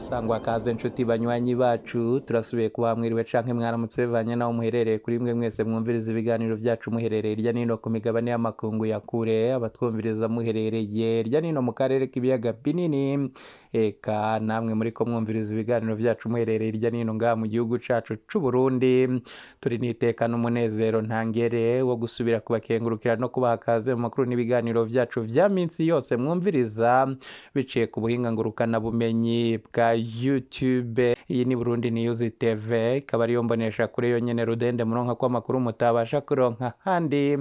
Sangwa kaze nshuti banywanyi bacu, turasubiye kuba mwiriwe canke mwaramutse bivanye naho muherereye. Kuri mwe mwese mwumviriza ibiganiro vyacu muherereye hirya nino ku migabane y'amakungu ya kure, abatwumviriza muherereye hirya nino mu karere k'ibiyaga binini, eka namwe muriko mwumviriza ibiganiro vyacu muherereye hirya nino ngaha mu gihugu cacu c'Uburundi, turi n'iteka n'umunezero ntangere wo gusubira kubakengurukira no kubaha kaze mu makuru n'ibiganiro vyacu vya minsi yose mwumviriza biciye ku buhinga ngurukana bumenyi bwa YouTube. Iyi ni Burundi News TV, ikaba ariyo mbonesha kure yonyene rudende muronka ko amakuru mutabasha kuronka handi,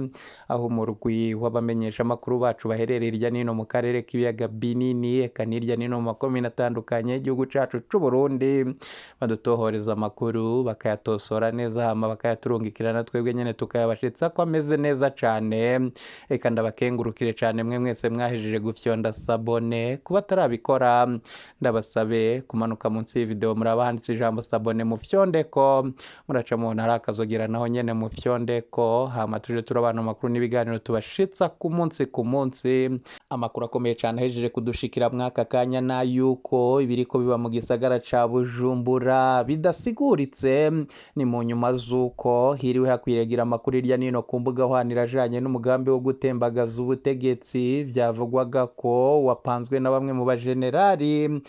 aho umurwi w'abamenyesha amakuru bacu baherereye hirya nino mu karere k'ibiyaga binini, eka n'irya nino mu makomine atandukanye y'igihugu cacu c'Uburundi, badutohoreza amakuru bakayatosora neza hama bakayaturungikira na twebwe nyene tukayabashitsa ko ameze neza cane. Eka ndabakengurukire cane mwe mwese mwahejeje gufyonda sabone. Kuba atarabikora ndabasabe kumanuka munsi y'ivideo muraba handitse ijambo sabone mufyondeko, muraca mubona hari akazogera naho nyene mufyondeko, hama tuje turabana amakuru n'ibiganiro tubashitsa ku munsi ku munsi. Amakuru akomeye cane ahejeje kudushikira mwaka kanya na yuko ibiriko biba mu gisagara ca Bujumbura bidasiguritse. Ni mu nyuma z'uko hiriwe hakwiragira amakuru hirya nino ku mbuga hwaniro ajanye n'umugambi wo gutembagaza ubutegetsi, vyavugwaga ko wapanzwe na bamwe mu bajenerali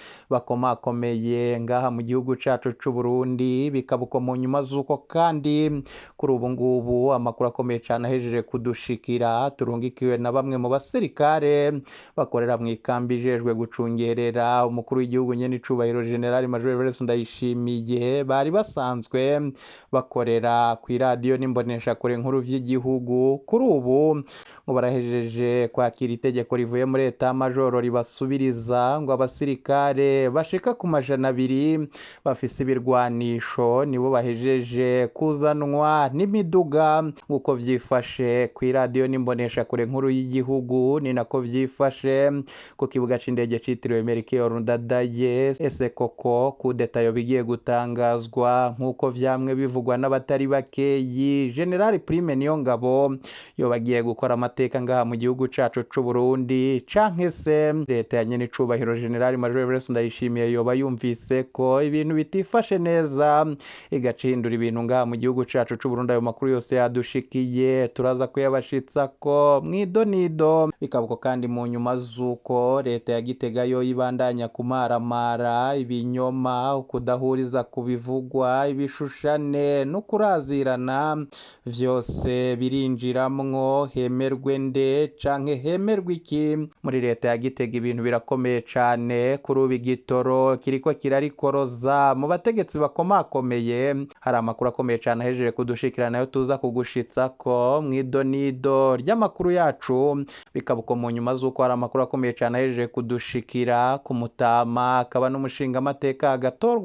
bakomakomeye ngaha mu gihugu cacu c'Uburundi. Bikaba uko mu nyuma z'uko kandi kuri ubu ngubu amakuru akomeye cane ahejeje kudushikira turungikiwe na bamwe mu basirikare bakorera mu ikambi ijejwe gucungerera umukuru w'igihugu nyene icubahiro General Major Evariste Ndayishimiye, bari basanzwe bakorera kw'iradiyo n'imboneshakure nkuru vy'igihugu. Kuri ubu ngo barahejeje kwakira itegeko rivuye muri eta majoro ribasubiriza ngo abasirikare bashika ku 200 bafise ibirwanisho nibo bahejeje kuzanwa n'imiduga. Nk'uko vyifashe kw'iradiyo n'imboneshakure nkuru y'igihugu, ni nako vyifashe ku kibuga c'indege citiriwe Melchior Ndadaye. Ese koko kudeta yoba igiye gutangazwa nk'uko vyamwe bivugwa n'abatari bakeyi? General Prime Niyongabo yoba agiye gukora amateka ngaha mu gihugu cacu c'Uburundi, canke se leta ya nyene icubahiro General Major Evariste Ndayishimiye yoba yumvise ko ibintu bitifashe neza igaca ihindura ibintu ngaha mu gihugu cacu c'Uburundi? Ayo makuru yose yadushikiye turaza kuyabashitsako mw'idonido. Bikaba uko kandi mu nyuma z'uko leta ya Gitega yo ibandanya kumaramara ibinyoma, ukudahuriza ku bivugwa, ibishushane no kurazirana, vyose birinjiramwo. Hemerwe nde canke hemerwe iki? Muri leta ya Gitega ibintu birakomeye cane. Kuri ubu igitoro kiriko kirarikoroza mu bategetsi bakomakomeye. Hari amakuru akomeye cane ahejeje kudushikira nayo tuza kugushitsako mw'idonido ry'amakuru yacu. Bikaba uko mu nyuma z'uko hari amakuru akomeye cane ahejeje kudushikira ku Mutama, akaba n'umushingamateka Agathon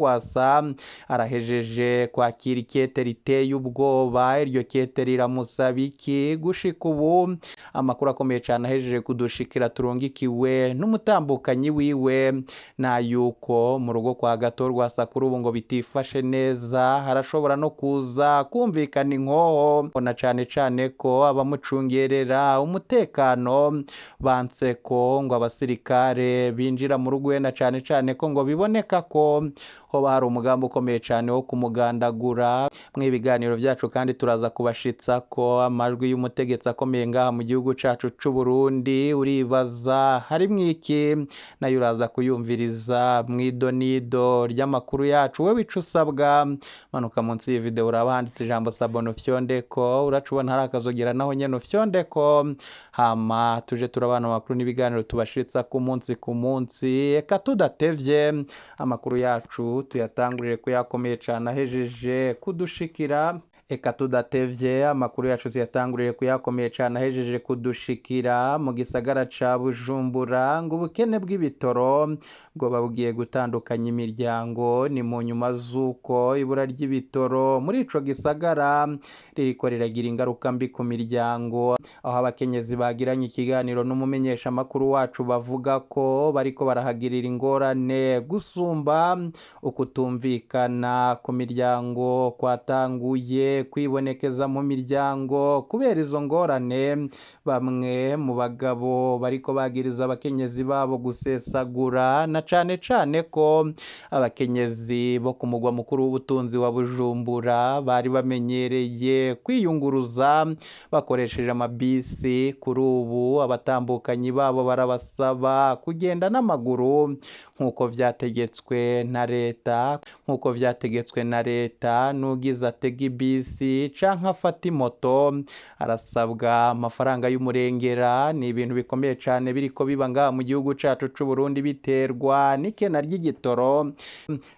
arahejeje kwakira ikete riteye ubwoba. Iryo kete riramusaba iki? Gushika ubu amakuru akomeye cane ahejeje kudushikira turungikiwe n'umutambukanyi wiwe na yuko mu rugo kwa Agathon kuri ubu ngo bitifashe neza, harashobora no kuza kumvikana inkoho, na cane cane ko abamucungerera umutekano banse ko ngo abasirikare binjira mu rugo, na cane cane ko ngo biboneka ko hoba hari umugambi ukomeye cane wo kumugandagura. Mw'ibiganiro vyacu kandi turaza kubashitsa ko amajwi y'umutegetsi akomeye ngaha mu gihugu cacu c'Uburundi, uribaza harimwo iki? Nayo uraza kuyumviriza mw'idonido ry'amakuru yacu. Wewe ico usabwa, manuka munsi y'ivideo uraba handitse ijambo sabone ufyondeko, uraca ubona hari akazogera naho nyene ufyondeko, hama tuje turabana amakuru n'ibiganiro tubashitsa ku munsi ku munsi. Eka tudatevye amakuru yacu tuyatangurire kuyakomeye cane ahejeje kudushikira. Eka tudatevye amakuru yacu tuyatangurire kuyakomeye cane ahejeje kudushikira mu gisagara ca Bujumbura, ngo ubukene bw'ibitoro bwoba bugiye gutandukanya imiryango. Ni mu nyuma z'uko ibura ry'ibitoro muri ico gisagara ririko riragira ingaruka mbi ku miryango, aho abakenyezi bagiranye ikiganiro n'umumenyeshamakuru wacu bavuga ko bariko barahagirira ingorane gusumba ukutumvikana ku miryango kwatanguye. bikomeje kwibonekeza mu miryango kubera izo ngorane. Bamwe mu bagabo bariko bagiriza abakenyezi babo gusesagura, na cane cane ko abakenyezi bo ku mugwa mukuru w'ubutunzi wa Bujumbura bari bamenyereye kwiyunguruza bakoresheje amabisi. Kuri ubu abatambukanyi babo barabasaba kugenda n'amaguru nk'uko vyategetswe na leta, nk'uko vyategetswe na leta. N'ugize atega ibisi canke afata imoto arasabwa amafaranga y'umurengera. Ni ibintu bikomeye cane biriko biba ngaha mu gihugu cacu c'u Burundi, biterwa n'ikena ry'igitoro,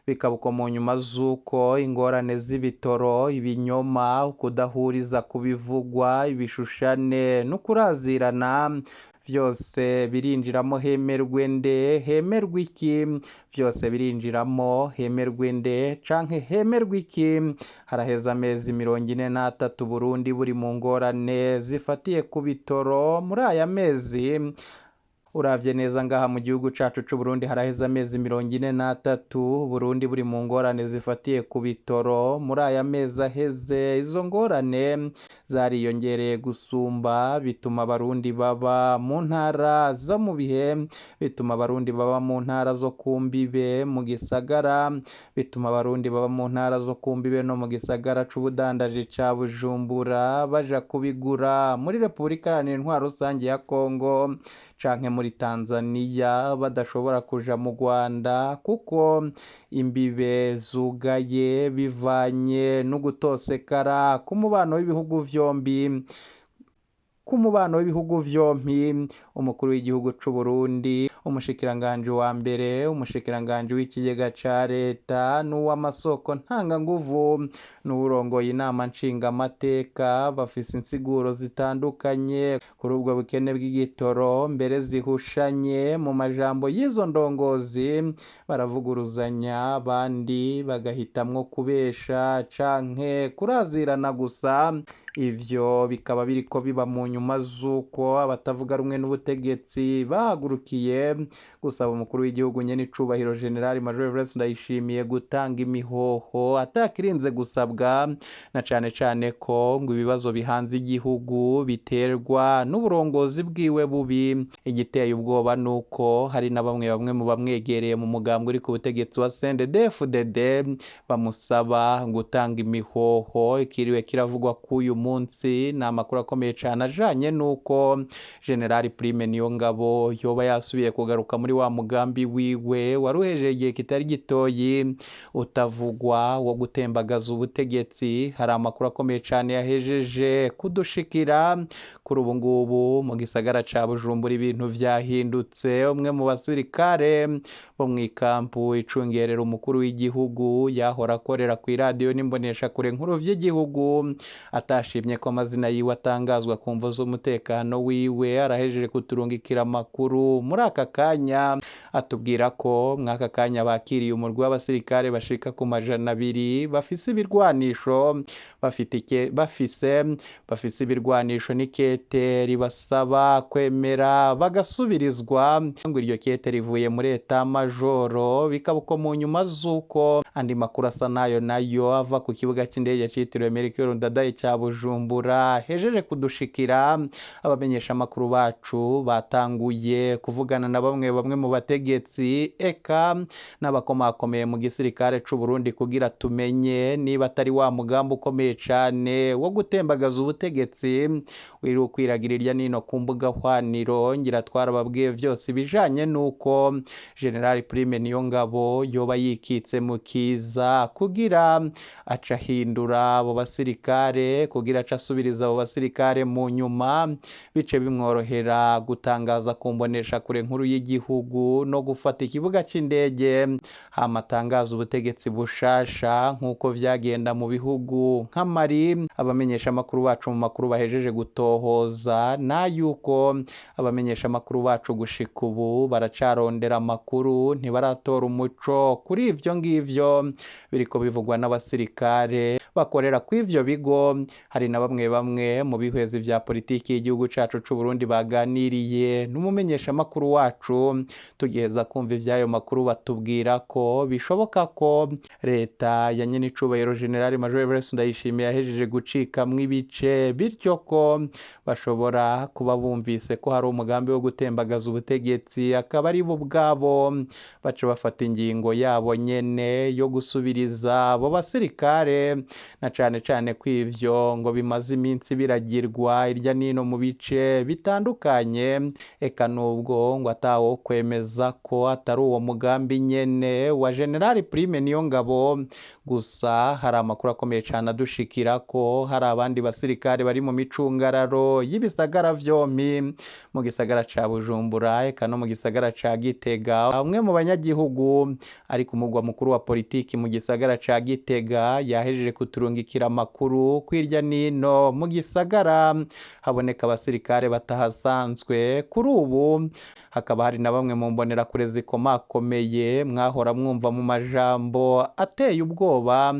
bikaba uko mu nyuma z'uko ingorane z'ibitoro, ibinyoma, kudahuriza ku bivugwa, ibishushane n'ukurazirana vyose birinjiramo. Hemerwe nde? Hemerwe iki? Vyose birinjiramo. Hemerwe nde canke hemerwe iki? Haraheze amezi 43 Burundi buri mu ngorane zifatiye ku bitoro. Muri aya mezi uravye neza ngaha mu gihugu cacu c'u Burundi haraheze amezi 43 Burundi buri mu ngorane zifatiye ku bitoro. Muri aya mezi aheze izo ngorane zariyongereye gusumba, bituma abarundi baba mu ntara zo mu bihe, bituma abarundi baba mu ntara zo ku mbibe mu gisagara, bituma abarundi baba mu ntara zo ku mbibe no mu gisagara c'ubudandaji ca Bujumbura baja kubigura muri Repubulika Iharanira Intwaro Rusangi ya Kongo canke muri Tanzania, badashobora kuja mu Rwanda kuko imbibe zugaye bivanye n'ugutosekara k'umubano w'ibihugu vyombi. K'umubano w'ibihugu vyompi, umukuru w'igihugu c'u Burundi, umushikiranganji wa mbere, umushikiranganji w'ikigega ca leta n'uw'amasoko ntanganguvu n'uwurongoye inama nshingamateka bafise insiguro zitandukanye kuri ubwo bukene bw'igitoro, mbere zihushanye mu majambo y'izo ndongozi. Baravuguruzanya, abandi bagahitamwo kubesha canke kurazirana gusa. Ivyo bikaba biriko biba mu nyuma z'uko abatavuga rumwe n'ubutegetsi bahagurukiye gusaba umukuru w'igihugu nyen'icubahiro General Major Evariste Ndayishimiye gutanga imihoho atakirinze gusabwa, na cane cane ko ngo ibibazo bihanze igihugu biterwa n'uburongozi bwiwe bubi. Igiteye ubwoba nuko hari na bamwe bamwe mu bamwegereye mu mugambwe uri ku butegetsi wa CNDD-FDD bamusaba gutanga imihoho. Ikiriwe kiravugwa k'uyu munsi ni amakuru akomeye cane ajanye n'uko General Prime Niyongabo yoba yasubiye kugaruka muri wa mugambi wiwe wari uhejeje igihe kitari gitoyi utavugwa wo gutembagaza ubutegetsi. Hari amakuru akomeye cane yahejeje kudushikira kuri ubu ngubu mu gisagara ca Bujumbura ibintu vyahindutse. Umwe mu basirikare bo mw'ikampu icungerera umukuru w'igihugu yahora akorera kw'iradiyo n'imboneshakure nkuru vy'igihugu atashimye ko amazina yiwe atangazwa ku mvo z'umutekano wiwe, arahejeje kuturungikira amakuru muri aka kanya atubwira ko mw'aka kanya bakiriye umurwi w'abasirikare bashika ku 200 bafise ibirwanisho, bafise ibirwanisho n'ikete ribasaba kwemera bagasubirizwa. Ngo iryo kete rivuye muri eta majoro, bikaba uko mu nyuma z'uko andi makuru asa nayo nayo ava ku kibuga c'indege citiriwe Melchior Ndadaye ca Bujumbura hejeje kudushikira. Abamenyesha amakuru bacu batanguye kuvugana na bamwe bamwe mu bategetsi eka n'abakomakomeye mu gisirikare c'u Burundi kugira tumenye niba atari wa mugambi ukomeye cane wo gutembagaza ubutegetsi wiri ukwiragira irya nino ku mbuga hwaniro. Ngira twarababwiye vyose ibijanye n'uko General Prime Niyongabo yoba yikitse mu kiza kugira aca ahindura abo basirikare, kugira aca asubiriza abo basirikare mu nyuma, bice bimworohera gutangaza ku mboneshakure nkuru y'igihugu no gufata ikibuga c'indege hama atangaza ubutegetsi bushasha nk'uko vyagenda mu bihugu nka Mali. Abamenyesha amakuru bacu mu makuru bahejeje gutohoza na yuko abamenyesha amakuru bacu gushika ubu baracarondera amakuru, ntibaratora umuco kuri ivyo ngivyo biriko bivugwa n'abasirikare bakorera kw'ivyo bigo. Hari na bamwe bamwe mu bihwezi vya politiki y'igihugu cacu c'u Burundi baganiriye n'umumenyeshamakuru wacu. Tugiheza kumva ivy'ayo makuru, batubwira ko bishoboka ko leta ya nyenicubahiro General Major Evariste Ndayishimiye yahejeje gucikamwo ibice, bityo ko bashobora kuba bumvise ko hari umugambi wo gutembagaza ubutegetsi, akaba ari bo ubwabo baca bafata ingingo yabo nyene yo gusubiriza abo basirikare, na cane cane ko ivyo ngo bimaze iminsi biragirwa irya nino mu bice bitandukanye. Eka nubwo ngo atawo kwemeza ko atari uwo mugambi nyene wa General Prime Niyongabo, gusa hari amakuru akomeye cane adushikira ko hari abandi basirikare bari mu micungararo y'ibisagara vyompi, mu gisagara ca Bujumbura eka no mu gisagara ca Gitega. Bamwe mu banyagihugu ari ku mugwa mukuru wa politiki mu gisagara ca Gitega yahejeje kuturungikira amakuru kw'irya nino mu gisagara haboneka abasirikare batahasanzwe. Kuri ubu hakaba hari na bamwe mu mbonerakure zikomakomeye mwahora mwumva mu majambo ateye ubwoba,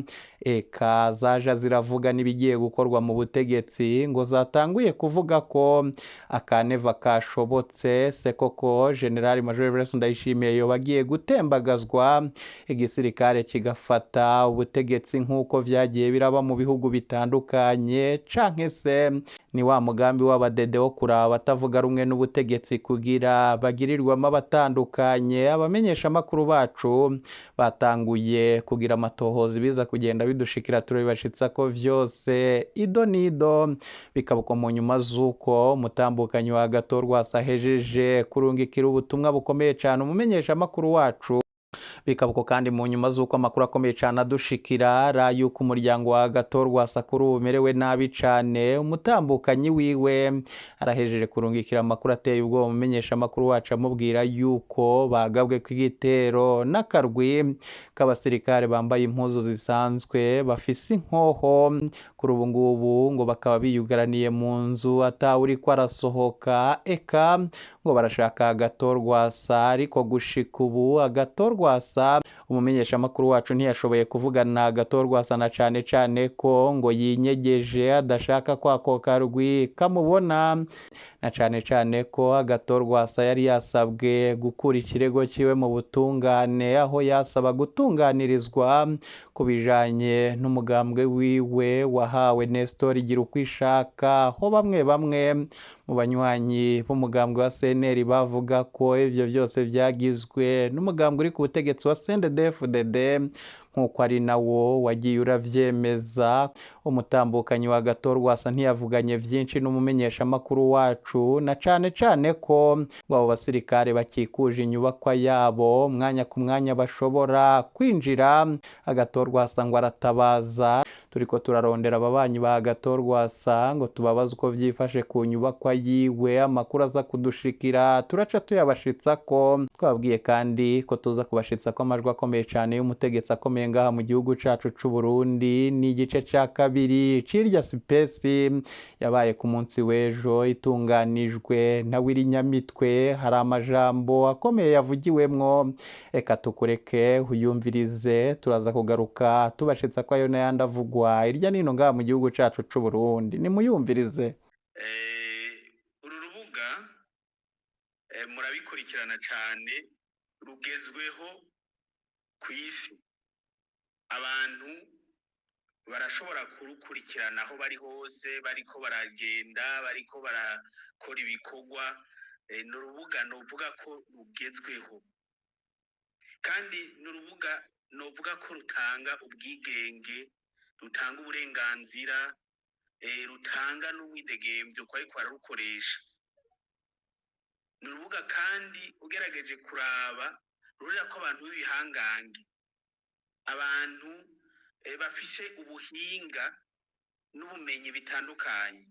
eka zaja ziravuga n'ibigiye gukorwa mu butegetsi, ngo zatanguye kuvuga ko akaneva kashobotse se koko General Major Evariste Ndayishimiye yoba agiye gutembagazwa, igisirikare kigafata ubutegetsi nk'uko vyagiye biraba mu bihugu bitandukanye, canke se ni wa mugambi w'abadede wo kuraba abatavuga rumwe n'ubutegetsi kugira bagirirwamo abatandukanye. Abamenyeshamakuru bacu batanguye kugira amatohoza, biza kugenda bidushikira turabibashitsa ko vyose ido nido, bikaba uko mu nyuma z'uko umutambukanyi wa Agathon ahejeje kurungikira ubutumwa bukomeye cane umumenyeshamakuru wacu. Bikaba uko kandi mu nyuma z'uko amakuru akomeye cane adushikira ra yuko umuryango wa Agathon kuri ubu umerewe nabi cane, umutambukanyi wiwe arahejeje kurungikira amakuru ateye ubwoba umumenyeshamakuru wacu, amubwira yuko bagabwe kw'igitero n'akarwi k'abasirikare bambaye impuzu zisanzwe bafise inkoho. Kuri ubu ngubu ngo bakaba biyugaraniye mu nzu atawuriko arasohoka, eka ngo barashaka Agathon Rwasa, ariko gushika ubu Agathon Rwasa umumenyeshamakuru wacu ntiyashoboye kuvugana Agathon Rwasa, na cane cane ko ngo yinyegeje adashaka ko ako karwi kamubona, na cane cane ko Agathon Rwasa yari yasabwe gukura ikirego ciwe mu butungane, aho yasaba gutunganirizwa ku bijanye n'umugambwe wiwe wahawe Nestor Girukwishaka, aho bamwe bamwe mu banywanyi b'umugambwe wa CNL bavuga ko ivyo vyose vyagizwe n'umugambwe uri ku butegetsi wa CNDD-FDD, nk'uko ari nawo wagiye uravyemeza. Umutambukanyi wa Agathon Rwasa ntiyavuganye vyinshi n'umumenyeshamakuru wacu, na cane cane ko ngo abo basirikare bakikuje inyubakwa yabo mwanya ku mwanya bashobora kwinjira. Agathon Rwasa ngo aratabaza, turiko turarondera ababanyi ba Agathon Rwasa ngo tubabaze uko vyifashe ku nyubakwa yiwe, amakuru aza kudushikira turaca tuyabashitsako. Twababwiye kandi ko tuza kubashitsako amajwi akomeye cane y'umutegetsi akomeye ngaha mu gihugu cacu c'u Burundi. Ni igice ca kabiri c'irya sipesi yabaye ku munsi w'ejo itunganijwe na Willy Nyamitwe. Hari amajambo akomeye yavugiwemwo, reka tukureke uyumvirize, turaza kugaruka tubashitsa ko ayo n'ayandi avugwa irya nino ngaha mu gihugu cacu c'u Burundi. Nimuyumvirize. Uru rubuga murabikurikirana cane, rugezweho ku isi. Abantu barashobora kurukurikirana aho bari hose, bariko baragenda, bariko barakora ibikorwa. Ni urubuga novuga ko rugezweho, kandi ni urubuga novuga ko rutanga ubwigenge, rutanga uburenganzira, rutanga n'umwidegemvyo ku bariko bararukoresha. Ni urubuga kandi ugerageje kuraba rurirako abantu b'ibihangange, abantu bafise ubuhinga n'ubumenyi bitandukanye.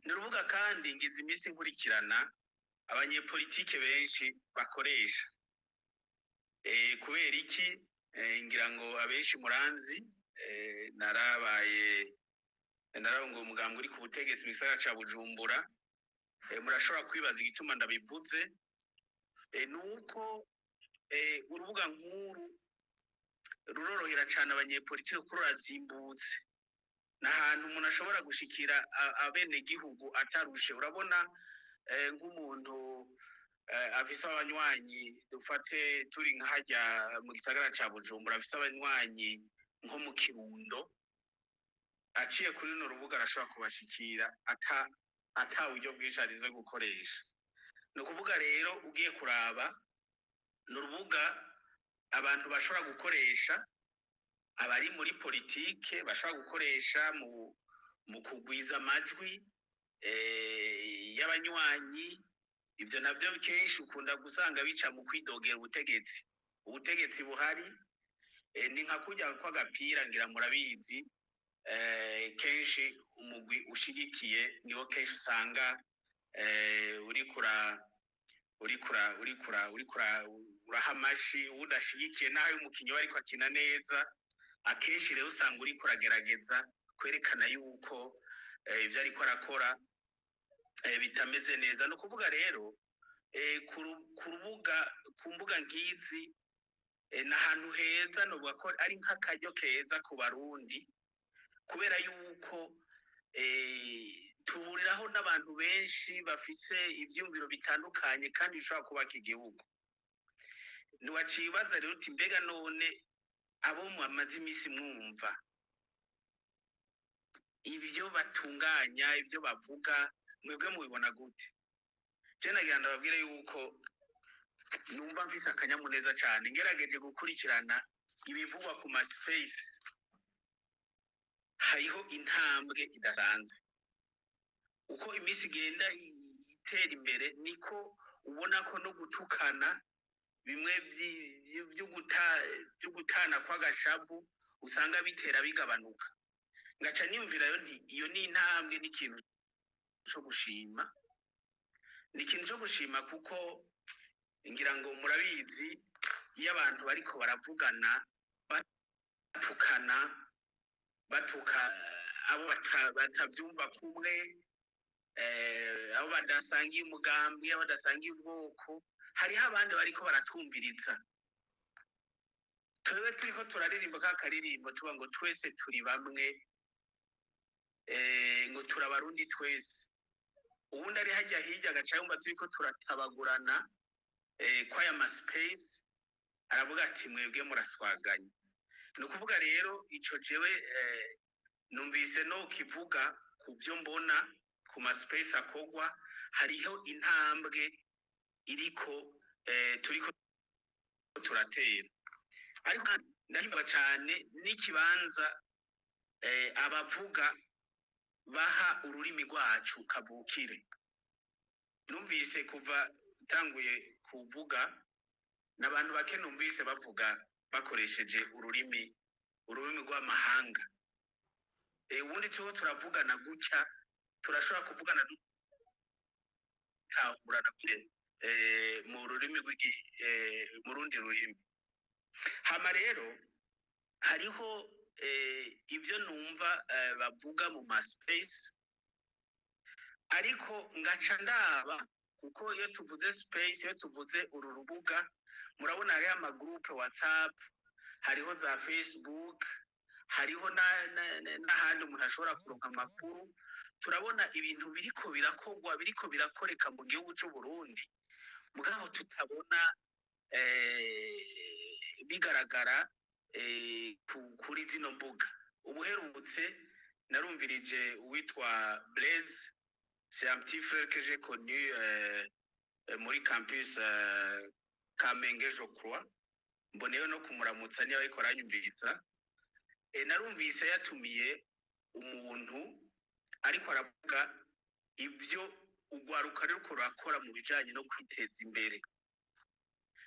Ni urubuga kandi ngize iminsi nkurikirana abanyepolitike benshi bakoresha. Kubera iki? Ngira ngo abenshi muranzi, narabaye nararongoye umugambi uri ku butegetsi mu gisagara ca Bujumbura. Murashobora kwibaza igituma ndabivuze. Nuko urubuga nk'uru rurorohera cane abanyepolitike kuko rurazimbutse. Ni ahantu umuntu ashobora gushikira abenegihugu atarushe. Urabona nk'umuntu afise abanywanyi, dufate turi nka harya mu gisagara ca Bujumbura, afise abanywanyi nko mu Kirundo, aciye kuri runo rubuga arashobora kubashikira ata buryo bwinshi arinze gukoresha. Ni ukuvuga rero ugiye kuraba, ni urubuga abantu bashobora gukoresha, abari muri politike bashobora gukoresha mu kugwiza amajwi y'abanywanyi. Ivyo navyo kenshi ukunda gusanga bica mu kwidogera ubutegetsi buhari. Ni nka kurya kw'agapira, ngira murabizi, kenshi umugwi ushigikiye niwo kenshi usanga uriko uraha amashi. Udashigikiye, naho umukinyi we ariko akina neza, akenshi rero usanga uriko uragerageza kwerekana yuko ivyo ariko arakora bitameze neza. Ni ukuvuga rero ku rubuga, ku mbuga nk'izi, ni ahantu heza, novuga ko ari nk'akaryo keza ku Barundi, kubera yuko tuhuriraho n'abantu benshi bafise ivyiyumviro bitandukanye kandi bishobora kubaka igihugu. Ntiwacibaza rero uti: "Mbega none abo mumaze iminsi mwumva ibyo batunganya, ibyo bavuga, mwebwe mubibona gute?" Je nagira ndababwire yuko numva mfise akanyamuneza cane ngerageje gukurikirana ibivugwa ku ma space. Hariho intambwe idasanzwe. Uko iminsi igenda itera imbere, niko ubona ko no gutukana bimwe vy'ugutana kw'agashavu usanga bitera bigabanuka. Ngaca niyumvira rero nti iyo ni intambwe, n'ikintu co gushima, ni ikintu co gushima, kuko ngira ngo murabizi, iyo abantu bariko baravugana batukana, batuka abo batavyumva kumwe, abo badasangiye umugambi, abo badasangiye ubwoko, hariho abandi bariko baratwumviriza. Twebwe turiko turaririmba ka karirimbo tuba ngo twese turi bamwe, ngo turabarundi twese. Ubundi ari hajya hirya agaca yumva turiko turatabagurana kw'aya ma space, aravuga ati: "Mwebwe muraswaganye." Ni ukuvuga rero ico jewe numvise no kivuga ku vyo mbona ku ma space akogwa, hariho intambwe iriko turiko turatera. Ariko ndahimba cane n'ikibanza abavuga baha ururimi rwacu kavukire. Numvise kuva utanguye kuvuga, n'abantu bake numvise bavuga bakoresheje ururimi rw'amahanga. Ubundi turiho turavugana gutya, turashobora kuvugana dutahurana mu rurimi mu rundi rurimi. Hama rero hariho ibyo numva bavuga mu ma space, ariko ngaca ndaba, kuko iyo tuvuze space, iyo tuvuze uru rubuga, murabona hariho ama groupe WhatsApp, hariho za Facebook, hariho n'ahandi umuntu ashobora kuronka amakuru. Turabona ibintu biriko birakorwa, biriko birakoreka mu gihugu c'u Burundi, mugabo tutabona bigaragara kuri zino mbuga. Ubuherutse narumvirije uwitwa Blaise, c'est un petit frère que j'ai connu muri campus Kamenge, je crois. Mboneyeho no kumuramutsa niba ariko aranyumviriza. Narumvise yatumiye umuntu ariko aravuga ivyo urwaruka ruriko rurakora mu bijanye no kwiteza imbere.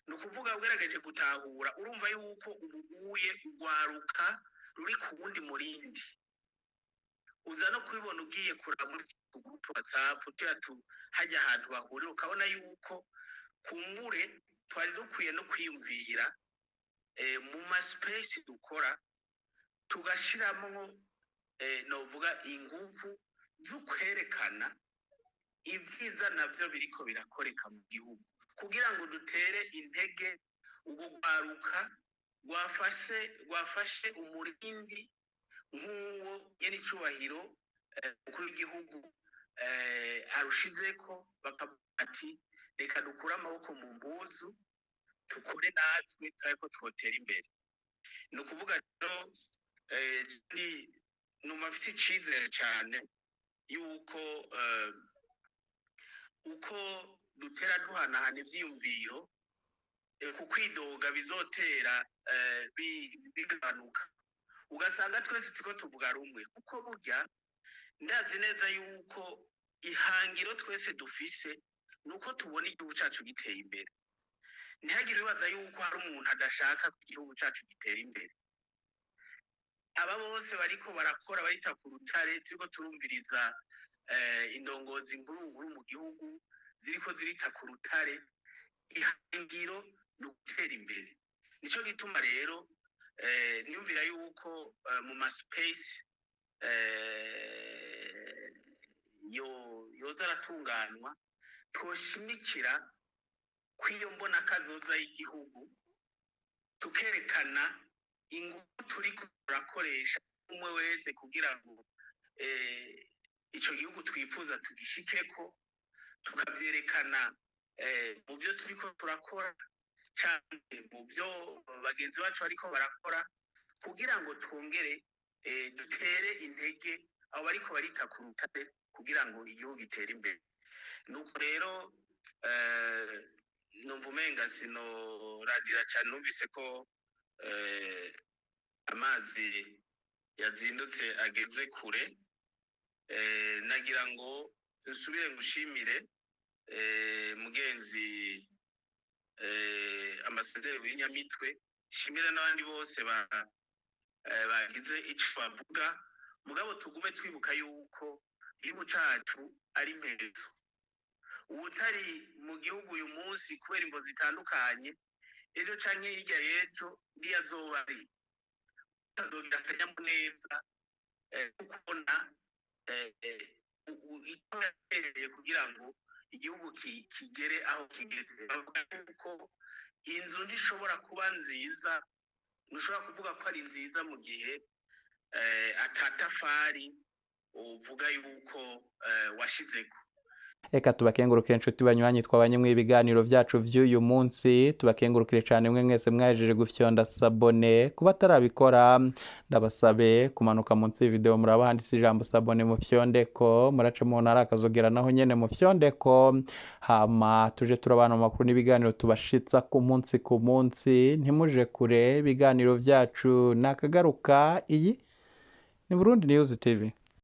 Ni ukuvuga ugerageje gutahura, urumva yuko ubu uye urwaruka ruri ku wundi murindi. Uza no kubibona ugiye kuraba muri groupe WhatsApp tuya tu hajya ahantu bahurira, ukabona yuko kumbure twari dukwiye no kwiyumvira mu ma space dukora tugashiramwo novuga inguvu zo kwerekana ibyiza navyo biriko birakoreka mu gihugu, kugira ngo dutere intege urwo rwaruka rwafashe umurindi. Nk'uwo nyene icubahiro umukuru w'igihugu arushizeko, bakavuga ati: "Reka dukure amaboko mu mpuzu, tukore natwe turabe ko twotera imbere." Ni ukuvuga rero numva mfise icizere cane yuko uko dutera duhanahana ivyiyumviro, ku kwidoga bizotera bigabanuka, ugasanga twese turiko tuvuga rumwe, kuko burya ndazi neza yuko ihangiro twese dufise nuko tubona igihugu cacu giteye imbere. Ntihagire ubibaza yuko hari umuntu adashaka ko igihugu cacu gitera imbere. Aba bose bariko barakora barita ku rutare, turiko turumviriza indongozi nkuru nkuru mu gihugu ziriko zirita ku rutare, ihangiro ni ugutera imbere. Nico gituma rero niyumvira yuko mu ma space yo yoza aratunganywa twoshimikira kw'iyo mbona kazoza y'igihugu, tukerekana ingufu turiko turakoresha umwe wese kugira ngo ico gihugu twifuza tugishikeko, tukavyerekana mu vyo turiko turakora canke mu vyo bagenzi bacu bariko barakora, kugira ngo twongere dutere intege abo bariko barita ku rutare kugira ngo igihugu gitere imbere. Nuko rero numva umenga sinoradira cane, numvise ko amazi yazindutse ageze kure. Nagira ngo nsubire ngushimire, mugenzi ambasaderi w'Inyamitwe, shimire n'abandi bose bagize ico bavuga. Mugabo tugume twibuka yuko igihugu cacu ari impezo. Uwutari mu gihugu uyu munsi kubera imvo zitandukanye, ejo canke hirya y'ejo niyo azoba ari, azogira akanyamuneza ko kubona ico yatereye kugira ngo igihugu kigere aho kigeze. Bavuga yuko inzu ntishobora kuba nziza, ntushobora kuvuga ko ari nziza mu gihe atatafari uvuga yuko washizeko. Reka tubakengurukire, inshuti banywanyi twabanye mu ibiganiro byacu by'uyu munsi. Tubakengurukire cyane mwe mwese mwahejeje gufyonda s'abonner. Kuba atarabikora, ndabasabe kumanuka munsi y'ivideo, muraba handitse ijambo "s'abonner", mufyondeko. Murace mu ntara akazogera naho nyene mufyondeko, hama tuje turabana mu makuru n'ibiganiro tubashitsa ku munsi ku munsi. Ntimuje kure, ibiganiro byacu nakagaruka. Iyi ni Burundi News TV.